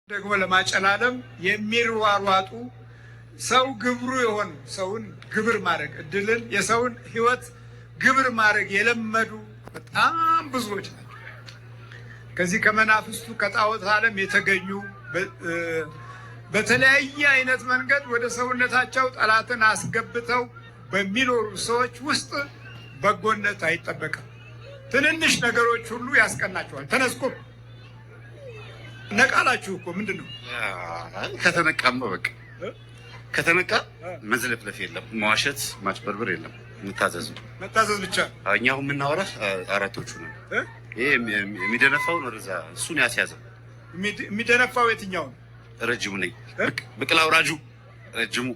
ደግሞ ለማጨላለም የሚሯሯጡ ሰው ግብሩ የሆኑ፣ ሰውን ግብር ማድረግ፣ እድልን የሰውን ሕይወት ግብር ማድረግ የለመዱ በጣም ብዙዎች ናቸው። ከዚህ ከመናፍስቱ ከጣዖት ዓለም የተገኙ፣ በተለያየ አይነት መንገድ ወደ ሰውነታቸው ጠላትን አስገብተው በሚኖሩ ሰዎች ውስጥ በጎነት አይጠበቅም። ትንንሽ ነገሮች ሁሉ ያስቀናቸዋል። ተነስቁም ነቃላችሁ እኮ ምንድን ነው? ከተነቃማ በቃ ከተነቃ መዝለፍለፍ የለም፣ መዋሸት ማጭበርበር የለም። መታዘዝ ነው። መታዘዝ ብቻ። እኛ አሁን የምናወራ አራቶቹ ነው። ይሄ የሚደነፋውን ወደዛ እሱን ያስያዘው። የሚደነፋው የትኛው ነው? ረጅሙ ነኝ። ብቅል አውራጁ ረጅሙ።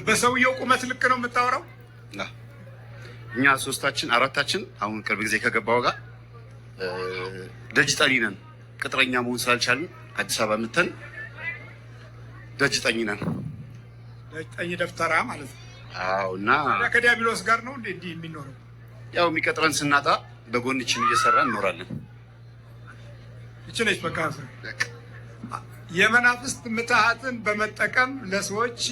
በሰውየው ቁመት ልክ ነው የምታወራው? እኛ ሶስታችን አራታችን አሁን ቅርብ ጊዜ ከገባው ጋር ደጅ ጠኒ ነን። ቅጥረኛ መሆን ስላልቻልን አዲስ አበባ መተን ደጅ ጠኝ ነን። ደጅ ጠኝ ደብተራ ማለት ነው። አዎ። እና ከዲያብሎስ ጋር ነው እንዴ እንዲህ የሚኖረው? ያው የሚቀጥረን ስናጣ በጎን ይችን እየሰራ እንኖራለን። ይች ነች በቃ። የመናፍስት ምትሃትን በመጠቀም ለሰዎች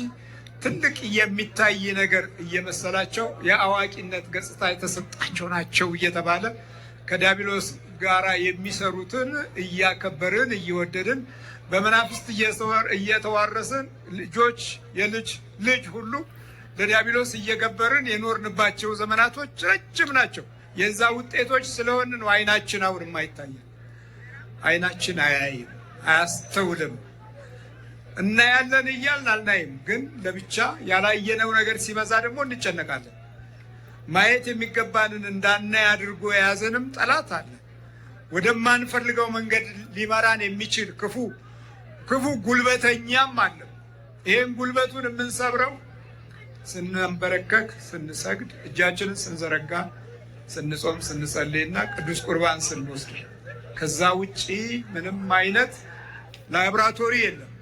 ትልቅ የሚታይ ነገር እየመሰላቸው የአዋቂነት ገጽታ የተሰጣቸው ናቸው እየተባለ ከዲያብሎስ ጋራ የሚሰሩትን እያከበርን እየወደድን በመናፍስት እየተዋረስን ልጆች የልጅ ልጅ ሁሉ ለዲያብሎስ እየገበርን የኖርንባቸው ዘመናቶች ረጅም ናቸው። የዛ ውጤቶች ስለሆን ነው አይናችን አሁን የማይታየን። አይናችን አያይም፣ አያስተውልም። እናያለን እያልን አልናይም፣ ግን ለብቻ ያላየነው ነገር ሲበዛ ደግሞ እንጨነቃለን። ማየት የሚገባንን እንዳናይ አድርጎ የያዘንም ጠላት አለ። ወደማንፈልገው መንገድ ሊመራን የሚችል ክፉ ክፉ ጉልበተኛም አለ። ይህን ጉልበቱን የምንሰብረው ስንንበረከክ፣ ስንሰግድ፣ እጃችንን ስንዘረጋ፣ ስንጾም፣ ስንጸልይና ቅዱስ ቁርባን ስንወስድ። ከዛ ውጪ ምንም አይነት ላብራቶሪ የለም።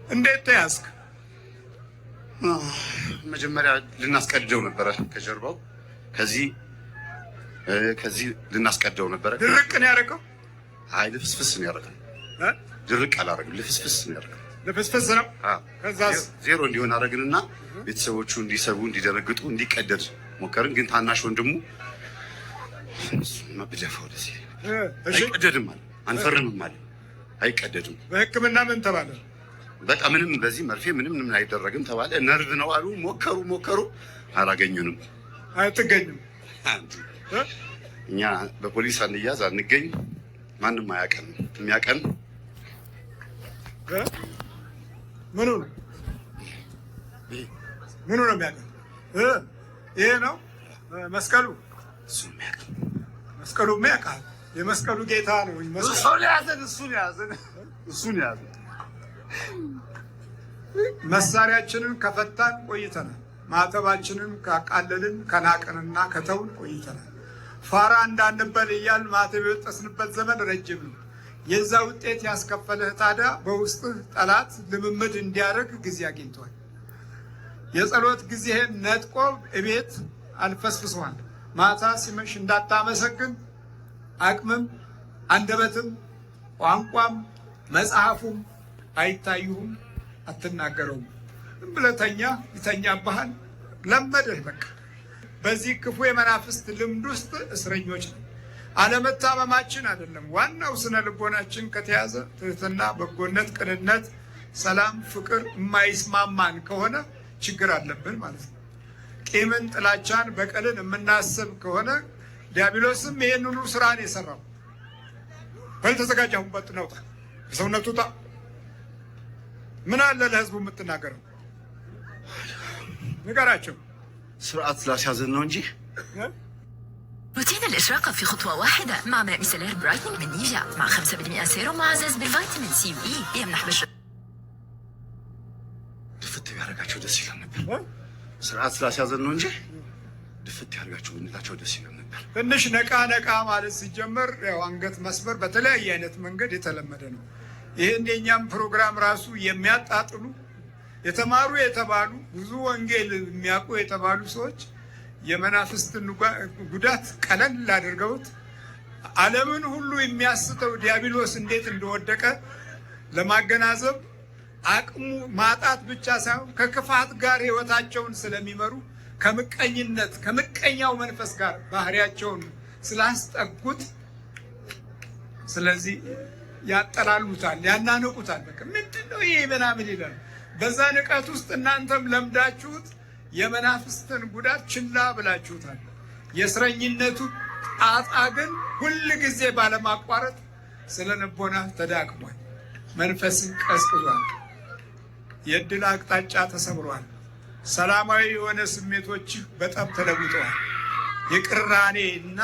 እንዴት ተያዝክ? መጀመሪያ ልናስቀድደው ነበረ ከጀርባው፣ ከዚህ ከዚህ ልናስቀድደው ነበረ። ድርቅ ነው ያደረገው? አይ፣ ልፍስፍስ ነው ያደረገው። ድርቅ አላደረግም፣ ልፍስፍስ ነው ያደረገው። ልፍስፍስ ነው። ከዛስ? ዜሮ እንዲሆን አደረግንና ቤተሰቦቹ እንዲሰቡ፣ እንዲደነግጡ፣ እንዲቀደድ ሞከርን። ግን ታናሽ ወንድሙ እሱማ ብደፋው ደስ አይቀደድም አለ፣ አንፈርምም አለ፣ አይቀደድም። በሕክምና ምን ተባለ? በቃ ምንም በዚህ መርፌ ምንም ምንም አይደረግም ተባለ። ነርቭ ነው አሉ። ሞከሩ ሞከሩ፣ አላገኙንም። አትገኙም። እኛ በፖሊስ አንያዝ፣ አንገኝ፣ ማንም አያቀን። የሚያቀን ምኑ ነው? ምኑ ነው የሚያቀን? ይሄ ነው መስቀሉ። እሱ የሚያቀን። መስቀሉ የሚያውቃል። የመስቀሉ ጌታ ነው። እሱን ያዘን፣ እሱን ያዘን፣ እሱን ያዘን። መሳሪያችንን ከፈታን ቆይተናል። ማተባችንን ካቃለልን፣ ከናቅንና ከተውን ቆይተናል። ፋራ እንዳንበል እያልን ማተብ የወጠስንበት ዘመን ረጅም ነው። የዛ ውጤት ያስከፈልህ ታዲያ በውስጥህ ጠላት ልምምድ እንዲያደርግ ጊዜ አግኝቷል። የጸሎት ጊዜህን ነጥቆ እቤት አልፈስፍሷል። ማታ ሲመሽ እንዳታመሰግን አቅምም አንደበትም ቋንቋም መጽሐፉም አይታዩህም፣ አትናገረውም። ዝም ብለህ ተኛ፣ ይተኛብሃል። ለመደህ በቃ። በዚህ ክፉ የመናፍስት ልምድ ውስጥ እስረኞች ነው። አለመታመማችን አይደለም ዋናው፣ ስነ ልቦናችን ከተያዘ ትህትና፣ በጎነት፣ ቅንነት፣ ሰላም፣ ፍቅር የማይስማማን ከሆነ ችግር አለብን ማለት ነው። ቂምን፣ ጥላቻን፣ በቀልን የምናስብ ከሆነ ዲያብሎስም ይሄን ሁሉ ስራን የሰራው። በል ተዘጋጅ፣ አሁን በጥ ነውጣ ከሰውነቱ ውጣ። ምን አለ ለህዝቡ የምትናገረው? ንገራቸው። ስርዓት ስላስያዘን ነው እንጂ። روتين الإشراقة في خطوة واحدة مع ماء micellaire brightening من نيفيا مع 5% سيروم معزز بالفيتامين سي وإي يمنح بشرة ድፍት ቢያደርጋቸው ደስ ይላል ነበር። ስርዓት ስላስያዘን ነው እንጂ ድፍት ያደርጋቸው ብንላቸው ደስ ይላል ነበር። ትንሽ ነቃ ነቃ ማለት ሲጀመር ያው አንገት መስበር በተለያየ አይነት መንገድ የተለመደ ነው። ይህን የእኛም ፕሮግራም ራሱ የሚያጣጥሉ የተማሩ የተባሉ፣ ብዙ ወንጌል የሚያውቁ የተባሉ ሰዎች የመናፍስትን ጉዳት ቀለል አድርገውት ዓለምን ሁሉ የሚያስተው ዲያብሎስ እንዴት እንደወደቀ ለማገናዘብ አቅሙ ማጣት ብቻ ሳይሆን ከክፋት ጋር ሕይወታቸውን ስለሚመሩ ከምቀኝነት ከምቀኛው መንፈስ ጋር ባህሪያቸውን ስላስጠጉት፣ ስለዚህ ያጠላሉታል፣ ያናንቁታል። በቃ ምንድን ነው ይሄ ምናምን ይላል። በዛ ንቀት ውስጥ እናንተም ለምዳችሁት የመናፍስትን ጉዳት ችላ ብላችሁታል። የእስረኝነቱ ጣጣ ግን ሁል ጊዜ ባለማቋረጥ ስነ ልቦና ተዳክሟል። መንፈስን ቀዝቅዟል። የዕድል አቅጣጫ ተሰብሯል። ሰላማዊ የሆነ ስሜቶች በጠብ ተለውጠዋል። የቅራኔ እና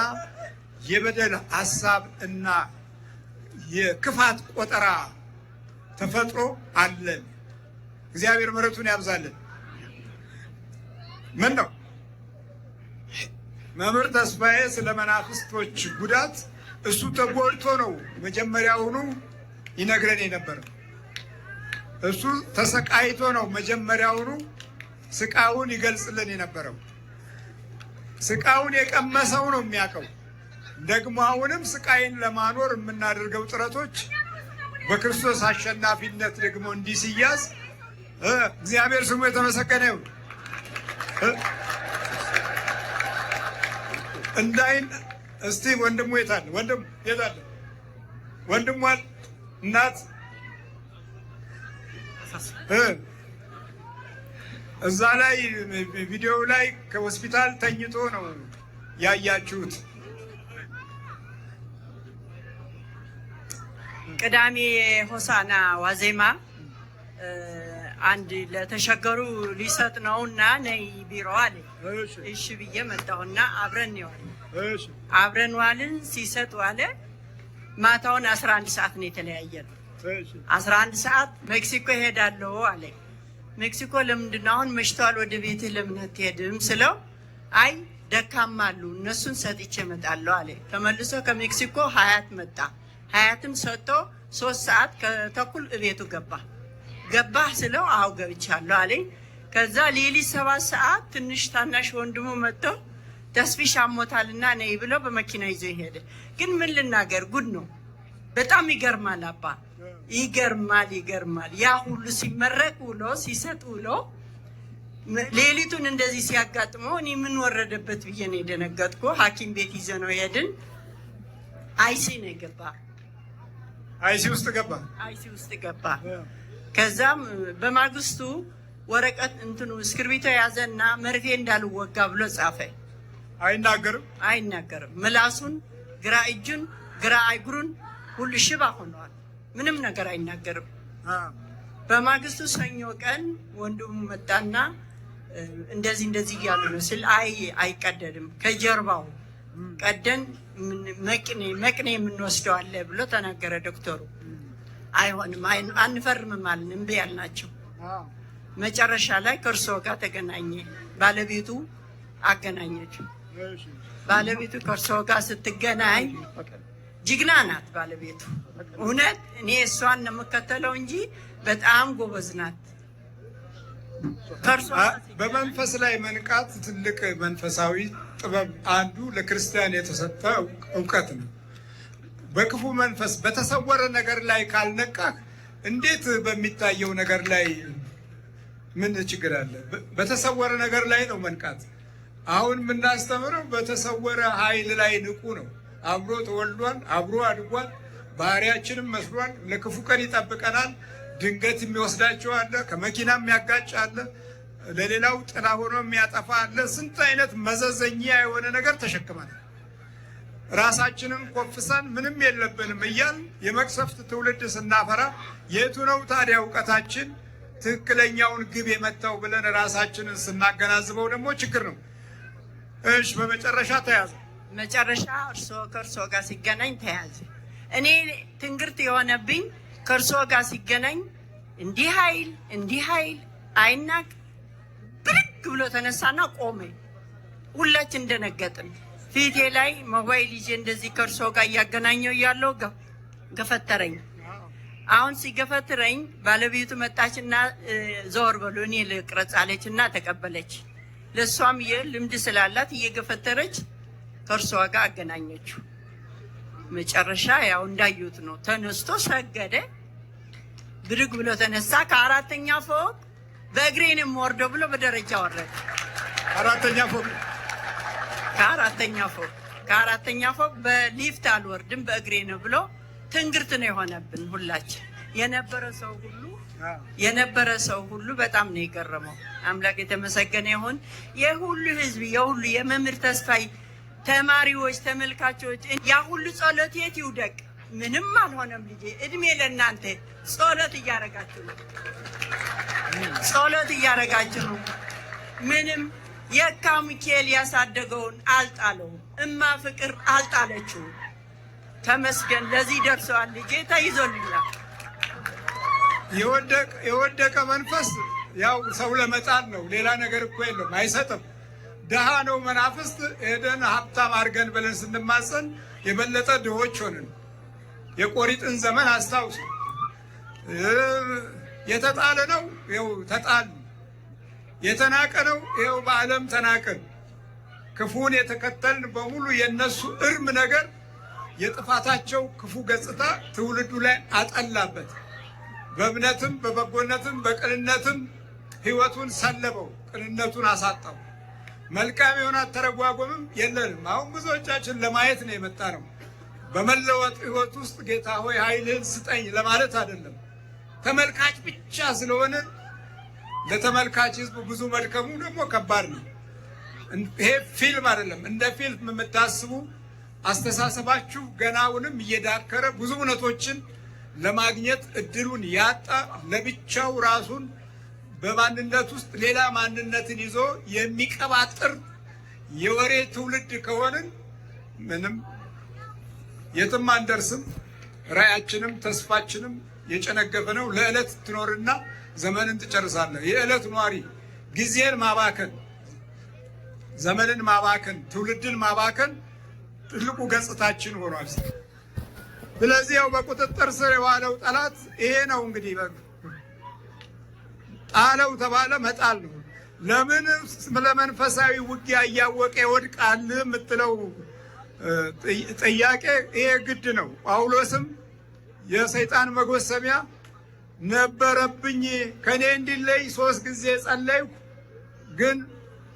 የበደል ሀሳብ እና የክፋት ቆጠራ ተፈጥሮ አለን። እግዚአብሔር ምሕረቱን ያብዛልን። ምን ነው መምህር ተስፋዬ ስለ መናፍስቶች ጉዳት እሱ ተጎድቶ ነው መጀመሪያውኑ ይነግረን የነበረው። እሱ ተሰቃይቶ ነው መጀመሪያውኑ ስቃውን ይገልጽልን የነበረው። ስቃውን የቀመሰው ነው የሚያውቀው። ደግሞ አሁንም ስቃይን ለማኖር የምናደርገው ጥረቶች በክርስቶስ አሸናፊነት ደግሞ እንዲህ ሲያዝ እግዚአብሔር ስሙ የተመሰገነ ይሁን። እንዳይን እስቲ ወንድሙ የታለ? ወንድሙ የታለ? ወንድሟን እናት እዛ ላይ ቪዲዮው ላይ ከሆስፒታል ተኝቶ ነው ያያችሁት። ቅዳሜ ሆሳና ዋዜማ አንድ ለተሸገሩ ሊሰጥ ነውና ነይ ቢሮ አለ። እሺ ብዬ መጣሁና አብረን ዋልን። አብረን ዋልን። ሲሰጥ ዋለ። ማታውን 11 ሰዓት ነው የተለያየነው። 11 ሰዓት ሜክሲኮ እሄዳለሁ አለ። ሜክሲኮ ለምንድን ነው አሁን መሽተዋል፣ ወደ ቤትህ ለምን አትሄድም ስለው አይ ደካማ አሉ እነሱን ሰጥቼ እመጣለሁ አለ። ተመልሶ ከሜክሲኮ ሀያት መጣ። ሀያትም ሰጥቶ 3 ሰዓት ከተኩል እቤቱ ገባ። ገባህ ስለው አዎ ገብቻለሁ አለኝ። ከዛ ሌሊት 7 ሰዓት ትንሽ ታናሽ ወንድሙ መጥቶ ተስፊሽ አሞታልና ነይ ብሎ በመኪና ይዞ ሄደ። ግን ምን ልናገር ጉድ ነው። በጣም ይገርማል አባ፣ ይገርማል፣ ይገርማል። ያ ሁሉ ሲመረቅ ውሎ ሲሰጥ ውሎ ሌሊቱን እንደዚህ ሲያጋጥመው እኔ ምን ወረደበት ብዬ ነው የደነገጥኩ። ሐኪም ቤት ይዘ ነው ሄድን። ICU ነው የገባ። ICU ውስጥ ገባ። ICU ውስጥ ገባ። ከዛም በማግስቱ ወረቀት እንትኑ እስክርቢቶ ያዘና መርፌ እንዳልወጋ ብሎ ጻፈ። አይናገርም፣ አይናገርም። ምላሱን፣ ግራ እጁን፣ ግራ እግሩን ሁሉ ሽባ ሆነዋል። ምንም ነገር አይናገርም። በማግስቱ ሰኞ ቀን ወንድሙ መጣና እንደዚህ እንደዚህ እያሉ ነው ስል አይ አይቀደድም፣ ከጀርባው ቀደን መቅኔ የምንወስደው አለ ብሎ ተናገረ ዶክተሩ። አይሆንም፣ አንፈርምም አልን፣ እምቢ ያልናቸው። መጨረሻ ላይ ከእርሶ ጋር ተገናኘ። ባለቤቱ አገናኘችው። ባለቤቱ ከእርሶ ጋር ስትገናኝ ጅግና ናት ባለቤቱ። እውነት እኔ እሷን ነው የምከተለው እንጂ በጣም ጎበዝ ናት። በመንፈስ ላይ መንቃት ትልቅ መንፈሳዊ ጥበብ አንዱ ለክርስቲያን የተሰጠ እውቀት ነው። በክፉ መንፈስ በተሰወረ ነገር ላይ ካልነቃህ እንዴት በሚታየው ነገር ላይ ምን ችግር አለ? በተሰወረ ነገር ላይ ነው መንቃት። አሁን የምናስተምረው በተሰወረ ኃይል ላይ ንቁ ነው። አብሮ ተወልዷል፣ አብሮ አድጓል፣ ባህሪያችንም መስሏል። ለክፉ ቀን ይጠብቀናል። ድንገት የሚወስዳቸው አለ፣ ከመኪና የሚያጋጭ አለ፣ ለሌላው ጥላ ሆኖ የሚያጠፋ አለ። ስንት አይነት መዘዘኛ የሆነ ነገር ተሸክመናል። ራሳችንን ኮፍሰን ምንም የለብንም እያል የመቅሰፍት ትውልድ ስናፈራ የቱ ነው ታዲያ እውቀታችን ትክክለኛውን ግብ የመታው ብለን ራሳችንን ስናገናዝበው ደግሞ ችግር ነው። እሺ፣ በመጨረሻ ተያዘ። መጨረሻ እርሶ ከእርሶ ጋር ሲገናኝ ተያዘ። እኔ ትንግርት የሆነብኝ ከእርሶ ጋር ሲገናኝ እንዲህ ኃይል እንዲህ ኃይል አይናቅ ብድግ ብሎ ተነሳና ቆመ። ሁላችን እንደነገጥን። ፊቴ ላይ ሞባይል ይዤ እንደዚህ ከእርሶ ጋር እያገናኘው እያለው ገፈተረኝ። አሁን ሲገፈትረኝ ባለቤቱ መጣችና ዘወር በሉ እኔ ልቅረጽ አለችና ተቀበለች። ለእሷም ልምድ ስላላት እየገፈተረች ከእርሷ ጋር አገናኘችው። መጨረሻ ያው እንዳዩት ነው። ተነስቶ ሰገደ። ብድግ ብሎ ተነሳ። ከአራተኛ ፎቅ በእግሬንም ወርዶ ብሎ በደረጃ ወረደ። አራተኛ ፎቅ። ከአራተኛ ፎቅ በሊፍት አልወርድም በእግሬ ነው ብሎ ትንግርት ነው የሆነብን ሁላችን። የነበረ ሰው ሁሉ በጣም ነው የገረመው። አምላክ የተመሰገነ ይሁን። የሁሉ ህዝብ፣ የሁሉ የመምህር ተስፋይ ተማሪዎች፣ ተመልካቾች ያ ሁሉ ጸሎት የት ይውደቅ? ምንም አልሆነም። ልጄ እድሜ ለእናንተ፣ ጸሎት እያረጋችሁ ነው። ጸሎት እያረጋችሁ ነው። ምንም የካ ሚካኤል ያሳደገውን አልጣለውም። እማ ፍቅር አልጣለችውም። ተመስገን ለዚህ ደርሰዋል። ልጄ ተይዞልኛል። የወደቀ መንፈስ ያው ሰው ለመጣል ነው። ሌላ ነገር እኮ የለውም፣ አይሰጥም። ድሃ ነው መናፍስት። ሄደን ሀብታም አድርገን ብለን ስንማጸን የበለጠ ድሆች ሆንን። የቆሪጥን ዘመን አስታውሱ። የተጣለ ነው፣ ይኸው ተጣል። የተናቀ ነው፣ ይኸው በዓለም ተናቅን። ክፉን የተከተልን በሙሉ የነሱ እርም ነገር የጥፋታቸው ክፉ ገጽታ ትውልዱ ላይ አጠላበት። በእምነትም በበጎነትም በቅንነትም ሕይወቱን ሰለበው፣ ቅንነቱን አሳጣው። መልካም የሆነ አተረጓጎምም የለንም። አሁን ብዙዎቻችን ለማየት ነው የመጣነው። በመለወጥ ሕይወት ውስጥ ጌታ ሆይ ኃይልህን ስጠኝ ለማለት አይደለም። ተመልካች ብቻ ስለሆነ ለተመልካች ሕዝብ ብዙ መድከሙ ደግሞ ከባድ ነው። ይሄ ፊልም አይደለም። እንደ ፊልም የምታስቡ አስተሳሰባችሁ ገናውንም እየዳከረ ብዙ እውነቶችን ለማግኘት እድሉን ያጣ፣ ለብቻው ራሱን በማንነት ውስጥ ሌላ ማንነትን ይዞ የሚቀባጥር የወሬ ትውልድ ከሆንን ምንም የትም አንደርስም። ራዕያችንም ተስፋችንም የጨነገፈ ነው። ለዕለት ትኖርና ዘመንን ትጨርሳለህ። የዕለት ኗሪ ጊዜን ማባከን፣ ዘመንን ማባከን፣ ትውልድን ማባከን ትልቁ ገጽታችን ሆኗል። ስለዚህ ያው በቁጥጥር ስር የዋለው ጠላት ይሄ ነው። እንግዲህ ጣለው ተባለ መጣል ነው። ለምን ለመንፈሳዊ ውጊያ እያወቀ ይወድቃል የምትለው ጥያቄ ይሄ ግድ ነው። ጳውሎስም የሰይጣን መጎሰሚያ ነበረብኝ፣ ከእኔ እንዲለይ 3 ጊዜ ጸለይኩ፣ ግን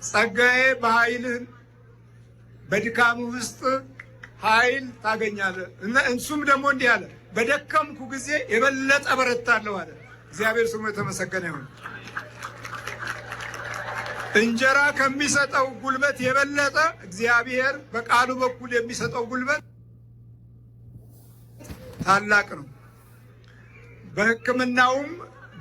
ጸጋዬ በኃይልህ በድካም ውስጥ ኃይል ታገኛለህ። እሱም ደግሞ እንዲህ አለ፣ በደከምኩ ጊዜ የበለጠ በረታለሁ አለ። እግዚአብሔር ስሙ የተመሰገነ ይሁን። እንጀራ ከሚሰጠው ጉልበት የበለጠ እግዚአብሔር በቃሉ በኩል የሚሰጠው ጉልበት ታላቅ ነው። በሕክምናውም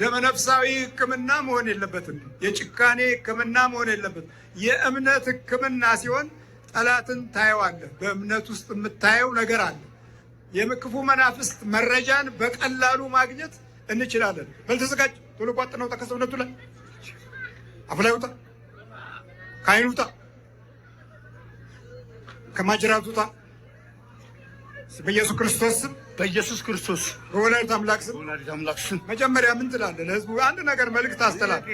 ደመነፍሳዊ ሕክምና መሆን የለበትም። የጭካኔ ሕክምና መሆን የለበትም። የእምነት ሕክምና ሲሆን ጠላትን ታየዋለህ። በእምነት ውስጥ የምታየው ነገር አለ። የክፉ መናፍስት መረጃን በቀላሉ ማግኘት እንችላለን። በል ተዘጋጅ፣ ቶሎ ቋጥ ነው ከሰውነቱ ላይ፣ አፍ ላይ ውጣ፣ ከአይኑ ውጣ፣ ከማጅራቱ ውጣ። በኢየሱስ ክርስቶስ ስም፣ በኢየሱስ ክርስቶስ፣ በወላዲተ አምላክ ስም፣ በወላዲተ አምላክ ስም። መጀመሪያ ምን ትላለህ? ለህዝቡ አንድ ነገር መልእክት አስተላልፍ።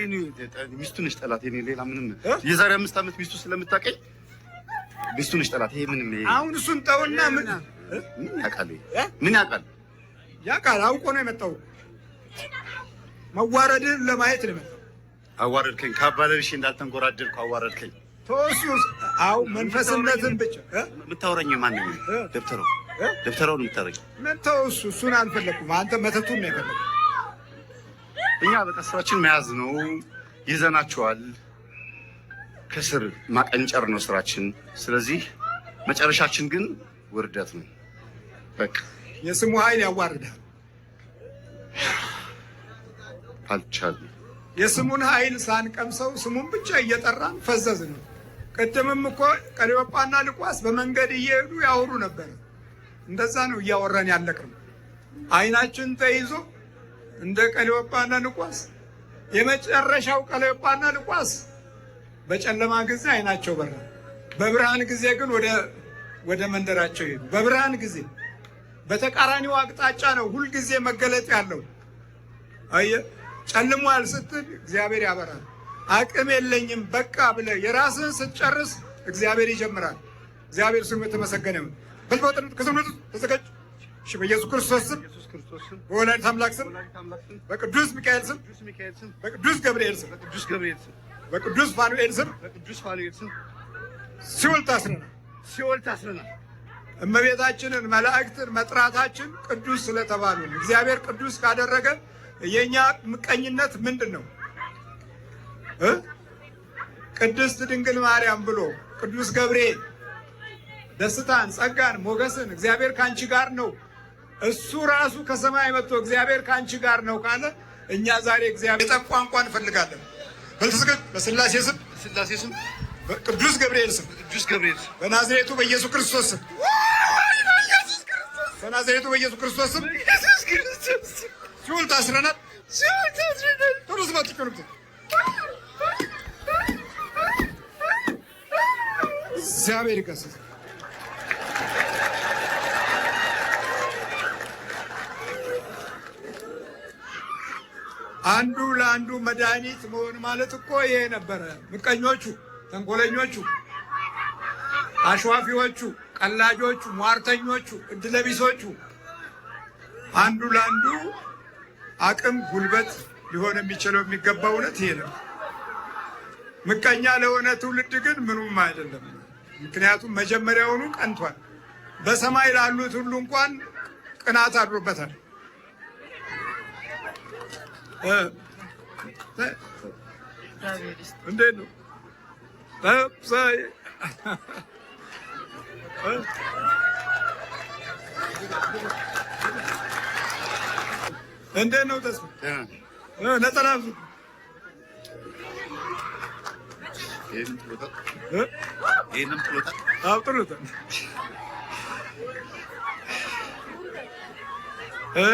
ሚስቱ ነች ጠላት። የእኔ ሌላ ምንም፣ የዛሬ 5 ዓመት ሚስቱ ስለምታውቀኝ ሚስቱ ነች ጠላት። ይሄ ምንም ይሄ አሁን እሱን ተውና ምን ምን ያውቃል? ምን ያውቃል? ያውቃል። አውቆ ነው የመጣው። መዋረድን ለማየት ነው የመጣው። አዋረድከኝ። ካባ ለብሼ እንዳልተንጎራደድኩ አዋረድከኝ። ተወሱ። አው መንፈስነትን ብቻ የምታወራኝ ማን ነው? ደብተራው፣ ደብተራውን የምታወራኝ። ምን ተወሱ። እሱን አልፈለኩም። አንተ መተቱን ነው የፈለኩት። እኛ በቃ ስራችን መያዝ ነው። ይዘናቸዋል። ከስር ማቀንጨር ነው ስራችን። ስለዚህ መጨረሻችን ግን ውርደት ነው። በቃ። የስሙ ኃይል ያዋርዳል። አልቻልንም። የስሙን ኃይል ሳንቀምሰው ስሙን ብቻ እየጠራን ፈዘዝን ነው። ቅድምም እኮ ቀለዮጳና ልቋስ በመንገድ እየሄዱ ያወሩ ነበር። እንደዛ ነው እያወራን ያለቅነው። አይናችን ተይዞ እንደ ቀለዮጳና ልቋስ፣ የመጨረሻው ቀለዮጳና ልቋስ በጨለማ ጊዜ አይናቸው በራ። በብርሃን ጊዜ ግን ወደ መንደራቸው ሄዱ። በብርሃን ጊዜ በተቃራኒው አቅጣጫ ነው ሁልጊዜ መገለጥ ያለው። አየህ፣ ጨልሟል ስትል እግዚአብሔር ያበራል። አቅም የለኝም በቃ ብለህ የራስህን ስትጨርስ እግዚአብሔር ይጀምራል። እግዚአብሔር ስሙ የተመሰገነ ይሁን። በልበጥን ከሰውነቱ ተዘጋጅ። እሺ፣ በኢየሱስ ክርስቶስ ስም፣ በወላዲተ አምላክ ስም፣ በቅዱስ ሚካኤል ስም፣ በቅዱስ ገብርኤል ስም፣ በቅዱስ ፋኑኤል ስም ሲኦል ታስረናል፣ ሲኦል ታስረናል። እመቤታችንን መላእክትን መጥራታችን ቅዱስ ስለተባሉ እግዚአብሔር ቅዱስ ካደረገ የኛ ምቀኝነት ምንድን ነው? ቅድስት ድንግል ማርያም ብሎ ቅዱስ ገብርኤል ደስታን፣ ጸጋን፣ ሞገስን እግዚአብሔር ካንቺ ጋር ነው፣ እሱ ራሱ ከሰማይ መጥቶ እግዚአብሔር ካንቺ ጋር ነው ካለ እኛ ዛሬ እግዚአብሔር የጠብ ቋንቋ እንፈልጋለን። በልትስግድ በስላሴ ስም፣ በቅዱስ ገብርኤል ስም፣ በናዝሬቱ በኢየሱስ ክርስቶስ ስም፣ በናዝሬቱ በኢየሱስ ክርስቶስ ስም ሲኦል ታስረናል። ቶሎ ስማ እግዚአብሔር ይቀስስ። አንዱ ለአንዱ መድኃኒት መሆን ማለት እኮ ይሄ ነበረ። ምቀኞቹ፣ ተንኮለኞቹ፣ አሸዋፊዎቹ፣ ቀላጆቹ፣ ሟርተኞቹ፣ እድለቢሶቹ አንዱ ለአንዱ አቅም ጉልበት ሊሆን የሚችለው የሚገባው እውነት ይሄ ነው። ምቀኛ ለሆነ ትውልድ ግን ምኑም አይደለም። ምክንያቱም መጀመሪያውኑ ቀንቷል። በሰማይ ላሉት ሁሉ እንኳን ቅናት አድሮበታል። እንዴት ነው? እንዴት ነው? ተስፋ ነጠላ ይህንም ጥሎታል። ጥሎታል።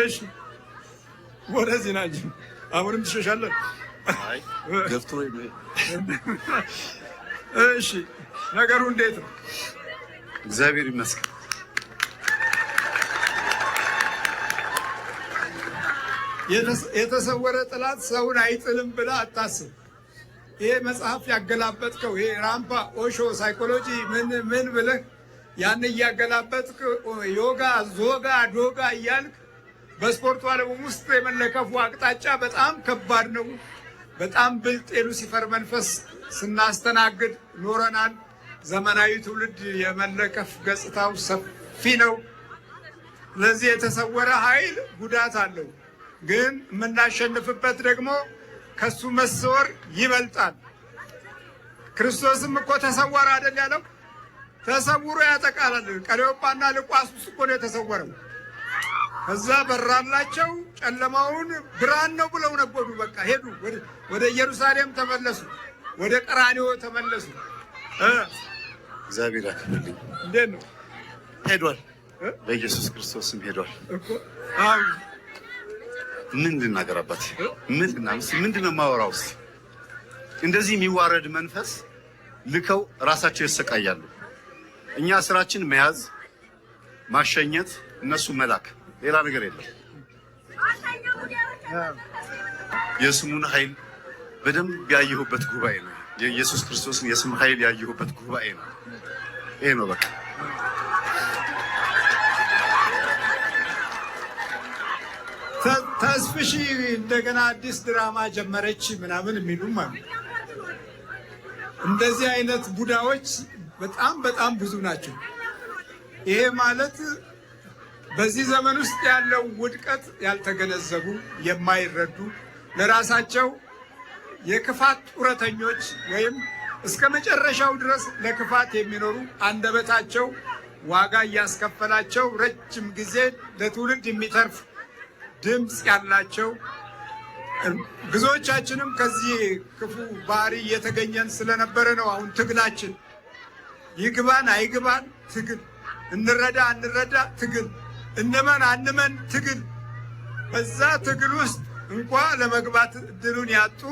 እሺ ወደዚህ ና እንጂ አሁንም ትሸሻለህ። ገፍትሮ። እሺ ነገሩ እንዴት ነው? እግዚአብሔር ይመስገን። የተሰወረ ጠላት ሰውን አይጥልም ብለህ አታስብ። ይሄ መጽሐፍ ያገላበጥከው ይሄ ራምፓ ኦሾ ሳይኮሎጂ ምን ምን ብለህ ያን እያገላበጥክ ዮጋ ዞጋ ዶጋ እያልክ በስፖርቱ ዓለም ውስጥ የመለከፉ አቅጣጫ በጣም ከባድ ነው። በጣም ብልጥ የሉሲፈር መንፈስ ስናስተናግድ ኖረናል። ዘመናዊ ትውልድ የመለከፍ ገጽታው ሰፊ ነው። ስለዚህ የተሰወረ ኃይል ጉዳት አለው፣ ግን የምናሸንፍበት ደግሞ ከሱ መሰወር ይበልጣል። ክርስቶስም እኮ ተሰወረ አይደል ያለው? ተሰውሮ ያጠቃላል። ቀለዮጳና ልቋስ ውስጥ እኮ ነው የተሰወረው። ከዛ በራላቸው፣ ጨለማውን ብርሃን ነው ብለው ነጎዱ። በቃ ሄዱ፣ ወደ ኢየሩሳሌም ተመለሱ፣ ወደ ቀራንዮ ተመለሱ። እግዚአብሔር ያክብርልኝ። እንዴት ነው? ሄዷል። በኢየሱስ ክርስቶስም ሄዷል እኮ። አዎ ምን ልናገር አባቴ? ምንድን ነው የማወራው? እንደዚህ የሚዋረድ መንፈስ ልከው ራሳቸው ይሰቃያሉ። እኛ ስራችን መያዝ፣ ማሸኘት፣ እነሱ መላክ፣ ሌላ ነገር የለም። የስሙን ኃይል በደንብ ያየሁበት ጉባኤ ነው። የኢየሱስ ክርስቶስን የስም ኃይል ያየሁበት ጉባኤ ነው። ይሄ ነው በቃ። ተስፍሺ እንደገና አዲስ ድራማ ጀመረች ምናምን የሚሉም አሉ። እንደዚህ አይነት ቡዳዎች በጣም በጣም ብዙ ናቸው። ይሄ ማለት በዚህ ዘመን ውስጥ ያለው ውድቀት ያልተገነዘቡ የማይረዱ ለራሳቸው የክፋት ጡረተኞች ወይም እስከ መጨረሻው ድረስ ለክፋት የሚኖሩ አንደበታቸው ዋጋ እያስከፈላቸው ረጅም ጊዜ ለትውልድ የሚተርፍ ድምፅ ያላቸው ብዙዎቻችንም ከዚህ ክፉ ባህሪ እየተገኘን ስለነበረ ነው። አሁን ትግላችን ይግባን አይግባን ትግል፣ እንረዳ አንረዳ ትግል፣ እንመን አንመን ትግል። በዛ ትግል ውስጥ እንኳ ለመግባት እድሉን ያጡ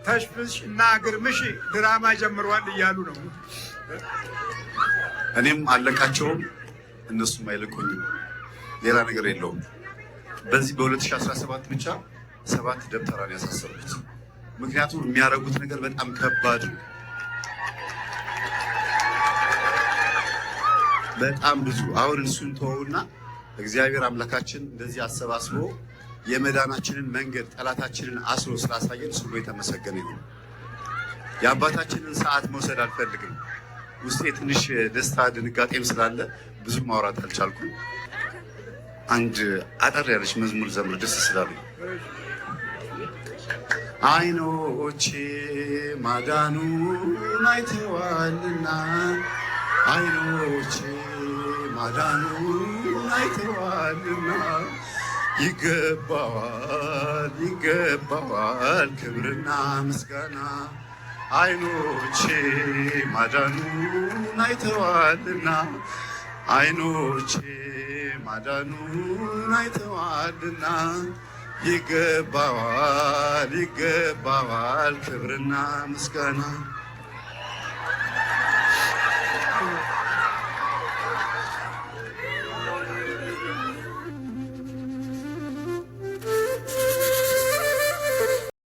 ተሽፍሽ እና ግርምሽ ድራማ ጀምረዋል እያሉ ነው። እኔም አለቃቸውም እነሱም አይለቁኝም። ሌላ ነገር የለውም። በዚህ በ2017 ብቻ 7 ደብተራን ያሳሰሩት። ምክንያቱም የሚያደርጉት ነገር በጣም ከባድ ነው። በጣም ብዙ። አሁን እሱን ተወውና እግዚአብሔር አምላካችን እንደዚህ አሰባስቦ የመዳናችንን መንገድ ጠላታችንን አስሮ ስላሳየን ስሙ የተመሰገነ ይሁን። የአባታችንን ሰዓት መውሰድ አልፈልግም። ውስጤ ትንሽ ደስታ ድንጋጤም ስላለ ብዙ ማውራት አልቻልኩም። አንድ አጠር ያለች መዝሙር ዘምር ደስ ስላሉ። አይኖቼ ማዳኑን አይተዋልና፣ አይኖቼ ማዳኑን አይተዋልና፣ ይገባዋል ይገባዋል ክብርና ምስጋና፣ አይኖቼ ማዳኑን አይተዋልና፣ አይኖቼ ማዳኑን አይተዋልና፣ ይገባዋል ይገባዋል ክብርና ምስጋና።